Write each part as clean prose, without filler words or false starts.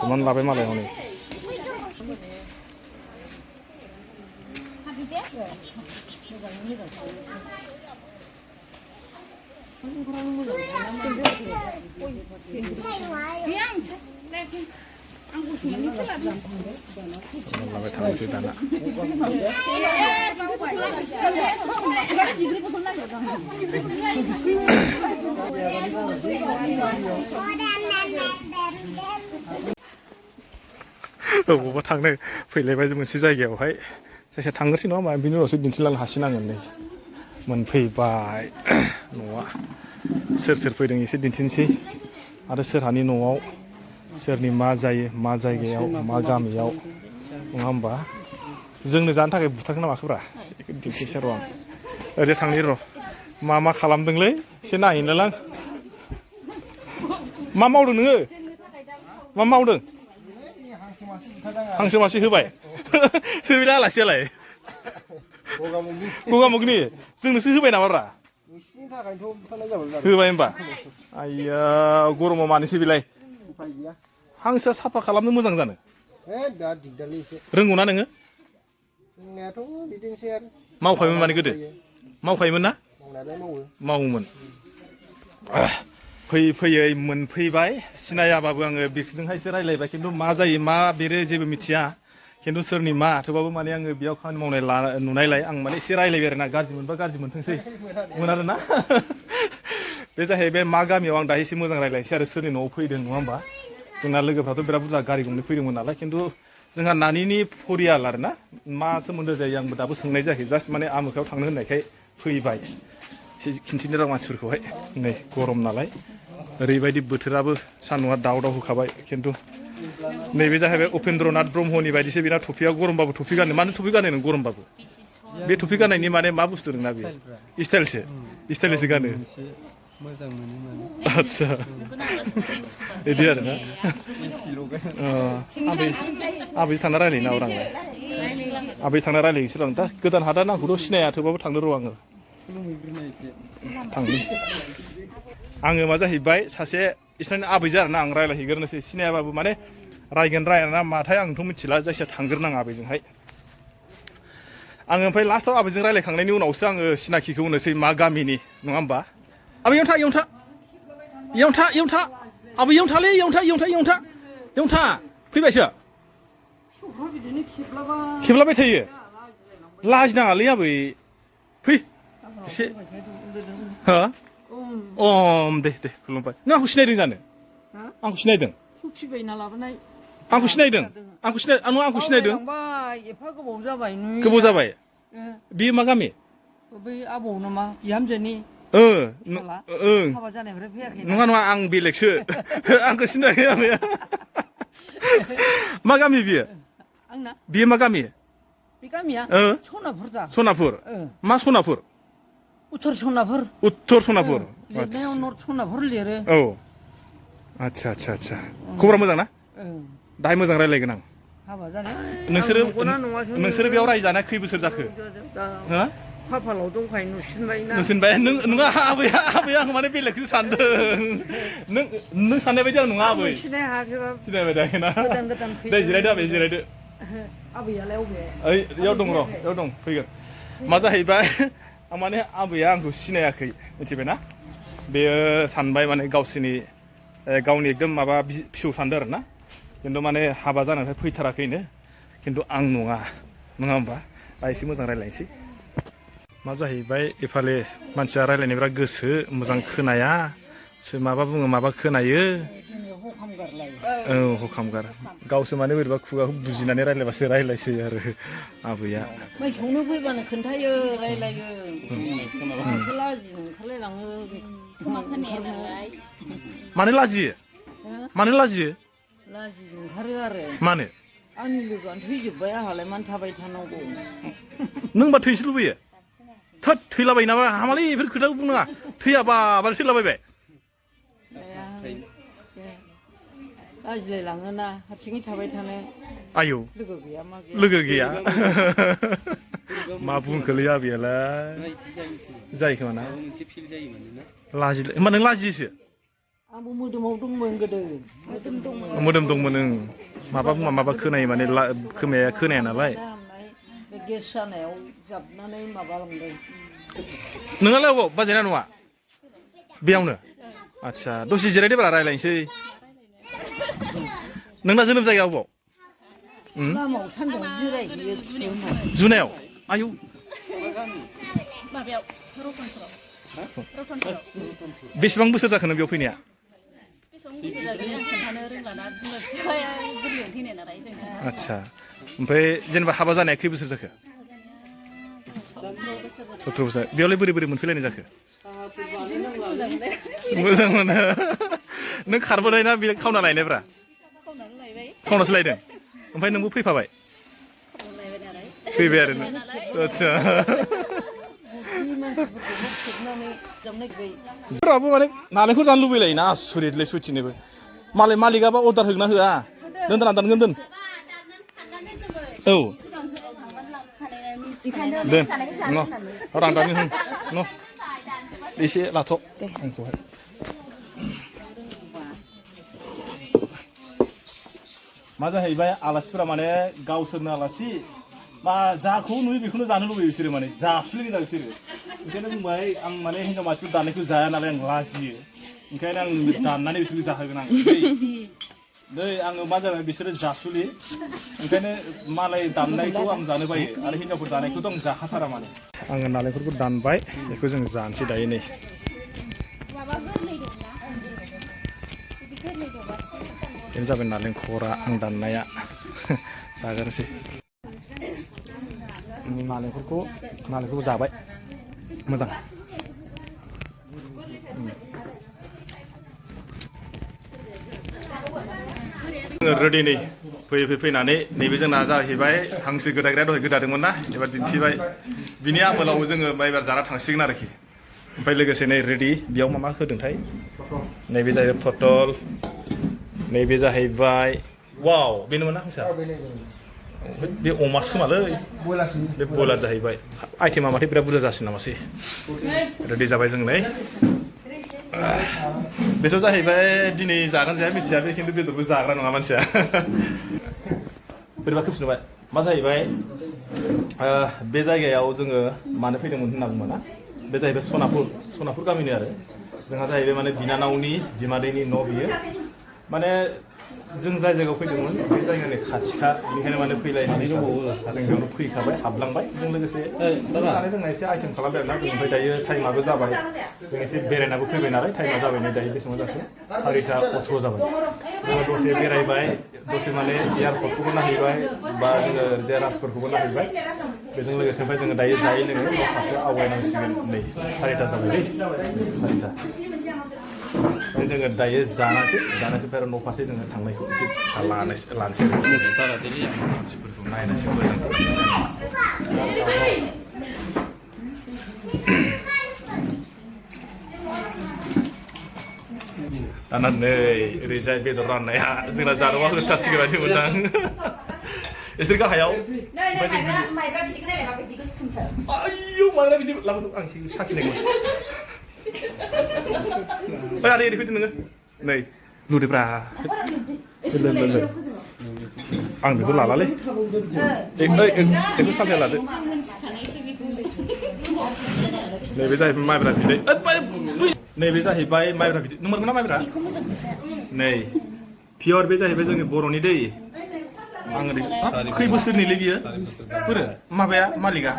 समान लाबाय मालाय हनै लाबाय थांसै दाना बबावबा थांनो फैलायबाय मोनसे जायगायावहाय जायखिया थांग्रोसै नङा होमबा बिनि उनावसो दिन्थिलांनो हासिनांगोन नै मोनफैबाय न'आ सोर सोर फैदों एसे दिन्थिनोसै आरो सोरहानि न'आव सोरनि मा जायो मा जायगायाव मा गामियाव नङा होमबा जोंनो जानो थाखाय बुथारगोन ना माखोब्रा दिन्थिनोसै र' आं ओरै थांनि र' मा खालामदोंलै एसे नायहैनोलां मा मावदों नोङो मा मावदों हांसो मासे होबाय सोर बेलाय आलासियालाय गगामुगनि जोंनोसो होबाय नामाब्रा होबाय होमबा आइया गरमाव मानोसै बेलाय हांसोआ साफा खालामनो मोजां जानो रोंगौना नोङो मावखायोमोन माने गोदो मावखायोमोन ना मावोमोन फैयै मोनफैबाय सिनायाबाबो आङो बेजोंहायसो रायलायबाय खिन्थु मा जायो मा बेरो जेबो मिथिया खिन्थु सोरनि मा थेवबाबो माने आङो बेयाव खामानि मावनाय नुनायलाय आं माने एसे रायलायबाय आरोना गाज्रि मोनबा गाज्रि मोनथोंसै मोन आरोना बे जाहैबाय मा गामियाव आं दायो एसे मोजां रायलायनोसै आरो सोरनि न'आव फैदों नङा होमबा जोंना लोगोफ्राथ' बिराद बुरजा गारि गंनै फैदोंमोन नालाय खिन्थु जोंहा नानिनि फरियाल आरोना मा सोमोन्दो जायो आंबो दाबो सोंनाय जायाखै जास्ट माने आमोखायाव थांनो होननायखाय फैबाय एसे खिन्थिनो रां मानसिफोरखौहाय नै गरम नालाय ओरैबायदि बोथोराबो सान्दुंआ दाव होखाबाय खिन्थु नैबे जाहैबाय उपेन्द्रनाथ ब्रह्मनि बायदिसो बेना टफिया गरमबाबो टफि गानो मानो टफि गानो नों गरमबाबो बे टफि गाननायनि माने मा बुस्थु नोंना बेयो स्टाइलसो गानो मोजां मोनो माने आदसा बिदि आरोना आबै थांना रायलायनो ना आंलाय आबै थांना रायलायनोसै आं दा गोदान हादान आंखौथ' सिनाया थेवबाबो थांनो र' आङो थांनि आङो मा जाहैबाय सासे इसोरनि आबैजों आरोना आं रायलायहैग्रोनोसै सिनायाबाबो माने रायगोन राया माथाय आंथ' मिथिला जायखिया थांग्रोनाङा आबैजोंहाय आङो ओमफ्राय लास्टआव आबैजों रायलायखांनायनि उनावसो आङो सिनाखिखौ होनोसै मा गामिनि नङा होमबा आबै इयावथा आबै इयावथालै इयावथा फैबायसो खेबलाबाय थायो लाजिनाङालै आबै फै एसे हो दे खुलुमबाय नों आंखौ सिनायदों जानो आंखौ सिनायदों आंखौ सिनायदों एफा गोबाव जाबाय गोबाव जाबाय बियो मा गामि बै आबौ नामा बिहामजोनि हाबा जानायनिफ्राय फैयाखै नङा आं बेलेगसो आंखौ सिनायाखै आमाया मा गामि बियो आंना बियो मा गामि बे गामिया सनापुर मा सनापुर उत्तर सनापुर लिरनायाव नर्थ सनापुर लिरो औ आदसा खबरा मोजां ना दाहाय मोजां रायलायगोन आं हाबा जानाय नोंसोरो बेयाव रायजो जानाया खै बोसोर जाखो खाफालाव दंखायो नुसिनबाय नङा आबैया आं माने बेलेगखौसो सानदों नों साननाय बायदि आं नङा आबै सिनायबाय दा दे जिरायदो आबै जिरायदो आबैयालाय अबे इयाव दं फैगोन मा जाहैबाय आं माने आबैया आंखौ सिनायाखै मिथिबायना बेयो सानबाय माने गावनि एकदम माबा फिसौ सानदों आरोना खिन्थु माने हाबा जानायनिफ्राय फैथाराखैनो खिन्थु आं नङा होमबा दा एसे मोजां रायलायनोसै मा जाहैबाय एफाले मानसिया रायलायनो बिराद गोसो मोजां खोनाया माबा बुङो माबा खोनायो हखामगार गावसो माने बोरैबा खुगाखौ बुजिनानै रायलायबासो रायलायसै आरो आबैया माइखौनो फैबानो खोन्थायो रायलायो लाजिनो ओंखारलायलाङो मानो लाजियो लाजिनो ओंखारो आरो मानो आंनि लोगोआनो थैजोब्बाय आंहालाय मानो थाबाय थानांगौ नों होनबा थैसो लुबैयो थोद थैलाबायो नामा हामालै बेफोर खोथाखौ बुंनाङा थैयाबा थैलाबायबाय लाजिलायलाङोना हारसिङै थाबाय थानो आयौ लोगो गैया मा बुंखोलै आबैयालाय जायो खोमा ना होमबा नों लाजियोसो आंबो मोदोमाव दंमोन गोदो मोदोम दंमोन ओं माबा खोनायो माने खोमाया खोनाया नालाय बे गेस जानायाव जाबनानै माबालांदों नोंनालाय अबाव बाजैना न'आ बेयावनो आदसा दसे जिरायदोब्रा रायलायनोसै नोंना जोनोम जायगाया अबाव लामायाव सान्दुं जिरायहैयो जुनायाव आयौ माबायाव रतनपुराव बेसेबां बोसोर जाखो नों बेयाव फैनाया बेसेबां बोसोर जागोन आं खोन्थानो रोंलाना बिमा बिफाया गोरलैयावनो थैनाय नालाय जोंना आदसा ओमफ्राय जेनेबा हाबा जानाया खै बोसोर जाखो 17 बोसोर बेयावलाय बोरै मोनफैलायनाय जाखो मोजां मोनो नों खारबोनाय ना बे खावना लायनायब्रा खावनानै लायबाय खावनासो लायदों ओमफ्राय नोंबो फैफाबाय खावनानै लायबाय नालाय फैबाय आरो नों आदसा जोंहाबो माने नालेंखर जानो लुबैलायो ना आसुरितलै सुथिनोबो मालाय मालिकआबा अर्डार होगोन ना होआ दोन औ दोन राननानै न' एसे लाथ' आंखौहाय मा जाहैबाय आलासिफोरा माने गावसोरनो आलासि मा जाखौ नुयो बेखौनो जानो लुबैयो बिसोरो माने जासुलि गोजा बिसोरो ओंखायनो बुंबाय आं माने हिनजाव मानसिफोर दाननायखौ जाया नालाय आं लाजियो ओंखायनो आं दाननानै बिसोरखौ जाहोगोन आं नै आङो मा जाबाय बिसोरो जासुलि ओंखायनो मालाय दाननायखौ आं जानो बायो आरो हिनजावफोर दाननायखौथ' आं जाखाथारा माने आङो नालेंखरखौ दानबाय बेखौ जों जानोसै दायो नै बेनो जाबाय नालेंखरा आं दाननाया जागोनसै नालेंखरखौ जाबाय मोजां रेडि नै फैनानै नैबे जोंना जाहैबाय हांसो गोदाग्राया दहाय गोदादोंमोन ना एबार दिन्थिबाय बिनि आमोलाव जोङो एबार जाना थांसिगोन आरोखि ओमफ्राय लोगोसे नै रेडि बेयाव मा होदोंथाय नैबे जाहैबाय पटल नैबे जाहैबाय वाव बेनोमोन ना हांसोआ बे अमासो खोमालै बे बयलार जाहैबाय आइटेमा माथो बिराद बुरजा जासिन नामासै रेडि जाबाय जों नै बेथ' जाहैबाय दिनै जागोन जाया मिथिया बे खिन्थु बेदरबो जाग्रा नङा मानसिया बोरैबा खोबसिनबाय मा जाहैबाय बे जायगायाव जोङो मानो फैदोंमोन होनना बुङो ना बे जाहैबाय सनापुर गामिनि आरो जोंहा जाहैबाय माने बिनानावनि बिमादैनि न' बियो माने जों जाय जायगायाव फैदोंमोन बे जायगानि खाथिखा बेनिखायनो माने फैलायनानै जों बेयावनो फैखाबाय हाबलांबाय जों लोगोसे जानाय लोंनाय एसे आइटेम खालामबाय आरोना जों ओमफ्राय दायो टाइमाबो जाबाय जों एसे बेरायनाबो फैबाय नालाय टाइमा जाबाय नै दायो बेसेबां जाखो 4:18 जाबाय जोङो दसे बेरायबाय दसे माने एयारपर्टखौबो नायहैबाय बा जोङो जे राजफोरखौबो नायहैबाय बेजों लोगोसे ओमफ्राय जोङो दायो जायै लोङै न' फारसे आवगायनांसिगोन नै 4:30 जाबाय दै 4:30 जोङो दायो जानोसै ओमफ्राय न' फारसे जोङो थांनायखौ एसे लानोसै मानसिफोरखौ नायनोसै मोजां दाना नै ओरैजाय बेदर राननाया जोंना जानोबा होथारसिगोन बायदि मोनदां एसे गाहायाव आयौ माइब्रा बिदि लाबोदों आं एसे साखिनायमोन ओमफ्राय आदै ओरै फैदो नोङो नै नुदोब्रा आं बेखौ लालालै बेखौ साफाया लादो नैबे जाहैबाय माइब्रा बिदै नैबे जाहैबाय माइब्रा बिदै नंगौना माइब्रा नै पियर बे जाहैबाय जोंनि बर'नि दै आं ओरै खै बोसोरनिलै बियो बोरो माबाया मालिकआ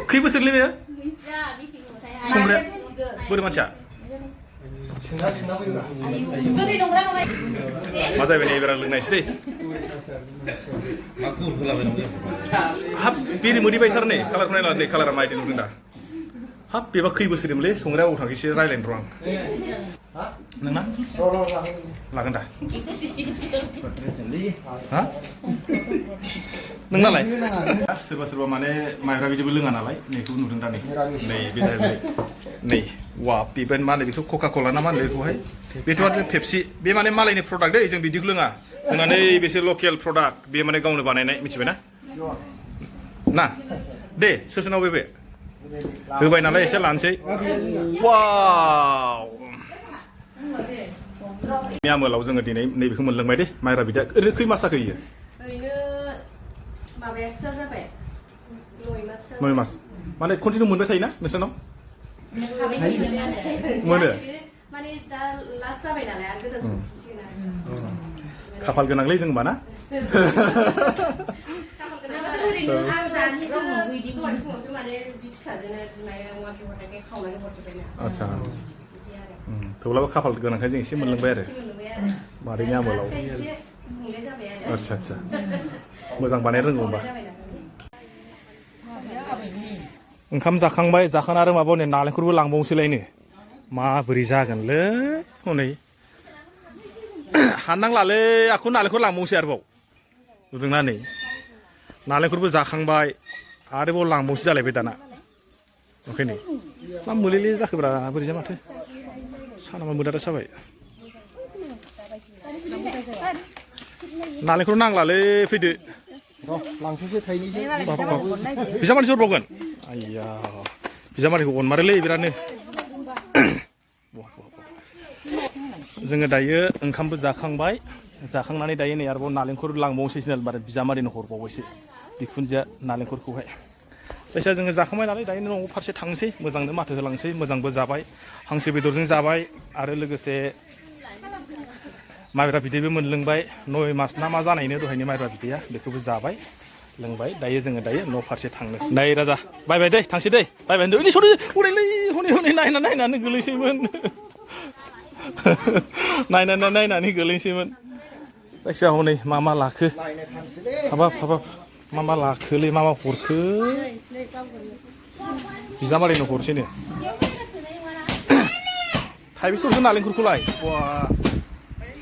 खै बोसोरलै बेयो संग्राया बोरो मानसिया मा जाबाय नै एबार लोंनायसै दै हाब बेरे मोदै बायथार नै कालारखौ नायला नै कालारा मायदि नुदों दा हाब बेबा खै बोसोरनिमोनलै संग्राया अबाव थांखो एसे रायलायनो र' आं नोंना लागोन दा हा नोंनालाय सोरबा माने माइब्रा बिदिबो लोङा नालाय नैखौबो नुदों दा नै बे जाहैबाय नै वा बेबो मा होनो बेखौ कका कला ना मा होनो बेखौहाय बेथ' आरो पेपसि बे माने मालायनि प्रडाक्ट दै जों बिदिखौ लोङा जोंना नै बेसे लकेल प्रडाक्ट बे माने गावनो बानायनाय मिथिबायना ना दे सोरनाव बे होबाय नालाय एसे लानोसै वाव आमोलाव जोङो दिनै नैबेखौ मोनलोंबाय दे माइब्रा बिदैया ओरैनो खै मास जाखो इयो ओरैनो माबायासो जाबाय 9 मास माने कन्टिनिउ मोनबाय थायोना नोंसोरनाव मोनो माने दा लास्ट जाबाय नालाय आरो गोदान खाफाल गोनांलै जों होमबा ना ओरैनो आं दानिसो दहाय फुङावसो माने फिसाजोनो बिमाया अमा बिहरनायखाय खावनानै हरजोब्बायना आदसा थेवब्लाबो खाफाल गोनांखाय जों एसे मोनलोंबाय आरो मादैनि आमोलाव आदसा आदसा मोजां बानायनो रोंगौ होमबा ओंखाम जाखांबाय जाखांना आरो माबा हनै नालेंखरबो लांबावनोसैलायनो माबोरै जागोनलै हनै हाननांलालै आखौ नालेंखर लांबावनोसै आरोबाव नुदोंना नै नालेंखरबो जाखांबाय आरोबाव लांबावनोसै जालायबाय दाना ओंखायनो मा मोलेले जाखोब्रा बोरैजा माथो सानामा मोदादा जाबाय नालेंखर नांलालै फैदो लांफैसो थाइनैसो बिजामादैसो हरबावगोन आइया बिजामादैखौ अनमारोलै बिरादनो जोङो दायो ओंखामबो जाखांबाय जाखांनानै दायो नै आरोबाव नालेंखर लांबावनोसै बारा बिजामादैनो हरबावबायसो बिखुनजोआ नालेंखरखौहाय जायखिया जोङो जाखांबाय नालाय दायो न'आव फारसे थांसै मोजांनो माथो होलांसै मोजांबो जाबाय हांसो बेदरजों जाबाय आरो लोगोसे माइब्रा बिदैबो मोनलोंबाय 9 मास ना मा जानायनो दहायनि माइब्रा बिदैया बेखौबो जाबाय लोंबाय दायो जोङो दायो न' फारसे थांनो नै राजा बाय बाय दै थांसै दै बाय बाय ओइ सरि हनै हनै हनै नायनानै गोलैसैमोन नायनानै गोलैसैमोन जायखिया हनै मा लाखो हाबाब मा लाखोलै मा हरखो बिजामादैनो हरसैनो थाइबेसे हरखो नालेंखरखौलाय बा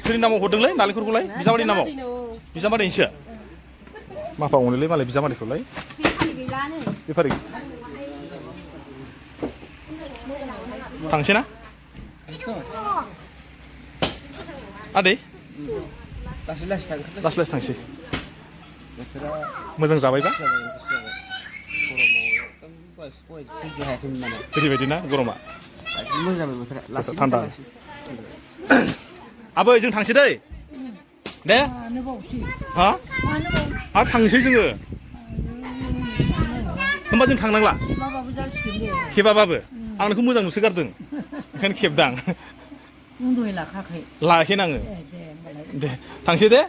सोरनि नामाव हरदोंलै नालेंखरखौलाय बिजामादैनि नामाव बिजामादैनिसो माफा अनोलै मालाय बिजामादैखौलाय बेफारि थांसै ना आदै लासै थांसै मोजां जाबायबा ओरैबायदि ना गरमा थान्दा आबै जों थांसै दै दे हा आरो थांसै जोङो होमबा जों थांनांला खेबाबाबो आं नोंखौ मोजां नुसोगारदों ओंखायनो खेबदां लायाखैनो आङो दे थांसै दे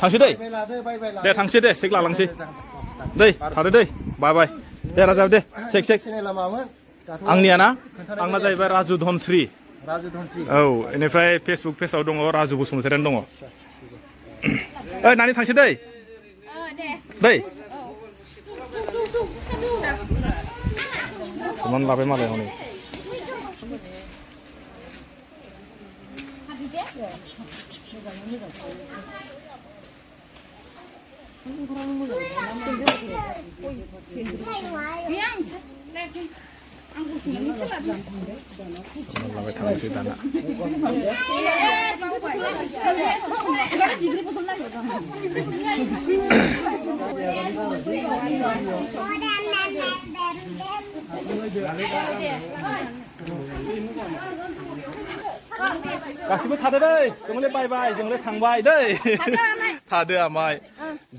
थांसै दै दे थांसै दे सेक लालांसै दै थादो दै बाय बाय दे राजा दे सेक आंनिया ना आंना जाहैबाय राजु धनस्रि औ बेनिफ्राय फेसबुक पेजाव दङ राजु बसुमतारियानो दङ ओइ नानि थांसै दै समान लाबाय मालाय हनै लाबाय थांसै दाना गासिबो थादो दै जोंलाय बाय जोंलाय थांबाय दै थादो आमाय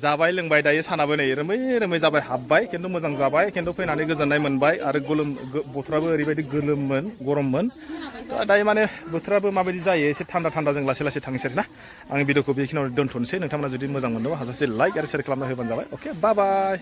जाबाय लोंबाय दायो सानाबो नै रोमै जाबाय हाबबाय खिन्थु मोजां जाबाय खिन्थु फैनानै गोजोननाय मोनबाय आरो बोथोराबो ओरैबायदि गरममोन दायो माने बोथोराबो माबायदि जायो एसे थान्दा जों लासै थांसै आरोना आं भिडिअखौ बेखिनियाव दोनथ'नोसै नोंथांमोना जुदि मोजां मोनदोंबा हाजासे लाइक आरो शेयार खालामना होबानो जाबाय अके बाय